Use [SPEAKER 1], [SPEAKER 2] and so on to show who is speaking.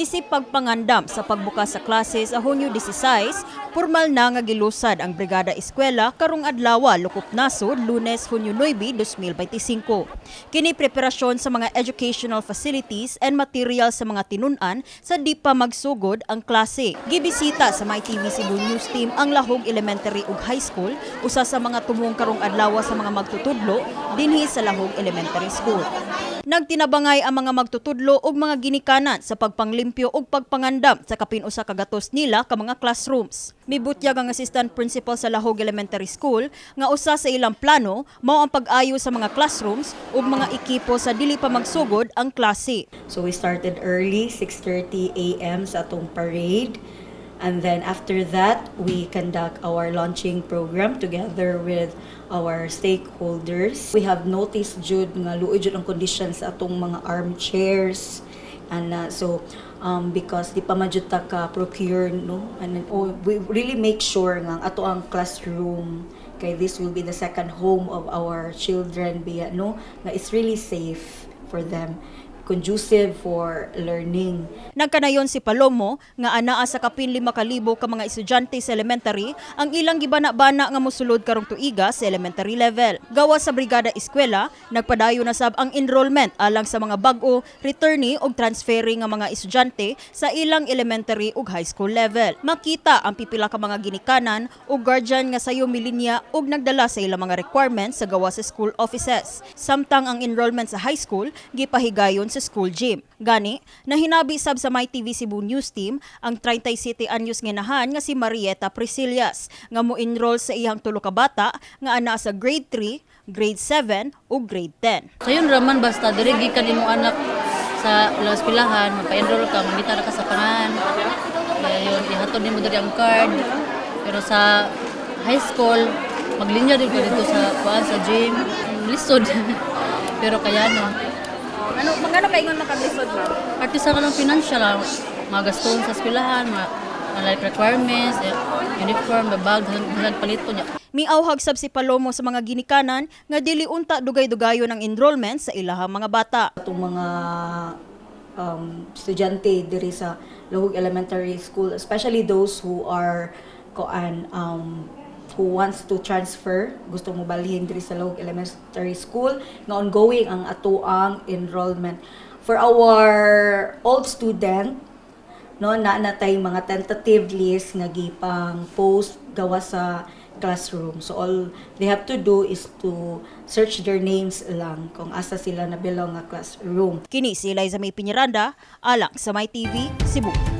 [SPEAKER 1] Isip pagpangandam sa pagbukas sa klase sa Hunyo 16, pormal na nga gilusad ang Brigada Eskwela karong adlaw Lokop Nasod, Lunes, Hunyo 9, 2025. Kini preparasyon sa mga educational facilities and material sa mga tinun-an sa di pa magsugod ang klase. Gibisita sa MyTV Cebu News Team ang Lahug Elementary ug High School, usa sa mga tumong karong adlaw sa mga magtutudlo dinhi sa Lahug Elementary School. Nagtinabangay ang mga magtutudlo ug mga ginikanan sa pagpanglimpyo ug pagpangandam sa kapin 100 nila ka mga classrooms. Mibutyag ang assistant principal sa Lahug Elementary School nga usa sa ilang plano mao ang pag-ayo sa mga classrooms ug mga ekipo sa dili pa magsugod ang klase.
[SPEAKER 2] So we started early, 6:30 a.m. sa atong parade. And then after that, we conduct our launching program together with our stakeholders. We have noticed jud nga luoy jud ang conditions sa atong mga armchairs. And so because di pa man jud ta ka procure, no, and then, oh, we really make sure nga ang ato ang classroom, kay this will be the second home of our children biya, no, nga it's really safe for them, conducive for learning.
[SPEAKER 1] Nagkanayon si Palomo nga anaa sa kapin 5,000 ka mga estudyante sa elementary ang ilang gibana-bana nga mosulod karong tuiga sa elementary level. Gawas sa Brigada Eskwela, nagpadayon na sab ang enrollment alang sa mga bag-o, returnee ug transferring nga mga estudyante sa ilang elementary ug high school level. Makita ang pipila ka mga ginikanan ug guardian nga sayo milinya ug nagdala sa ilang mga requirements sa gawas sa school offices. Samtang ang enrollment sa high school gipahigayon sa school gym. Gani, nahinabi sab sa MyTV Cebu News Team ang 37 anyos nga inahan nga si Marieta Priscillas nga mo-enroll sa iyang tulo ka bata nga ana sa grade 3, grade 7 ug grade 10.
[SPEAKER 3] Sayon raman, basta diri gikan imong anak sa ilang eskwelahan, magpa-enroll ka, mangita ra ka sa pangalan. Dayon ihatod nimo diri ang card. Pero sa high school, maglinya din ko dito sa kuan, sa gym. Lisod. Pero kaya no.
[SPEAKER 4] Ano, magkano kaingon makaglisod, ma'am?
[SPEAKER 3] Parte sa kanang financial, mga gaston sa eskwelahan, mga like requirements, uniform, bag, hanggang palito niya.
[SPEAKER 1] Miauhag sab si Palomo sa mga ginikanan nga dili unta dugay-dugayon ang enrollment sa ilahang mga bata.
[SPEAKER 2] Atong mga estudyante diri sa Lahug Elementary School, especially those who are koan who wants to transfer, gusto mo balhin diri sa Lahug Elementary School, nga ongoing ang atoang enrollment. For our old student, no, naa na tay mga tentative list nga gipang post gawas sa classroom. So all they have to do is to search their names lang kung asa sila na belong nga classroom.
[SPEAKER 1] Kini si Liza May Piñaranda, alang sa MyTV, Cebu.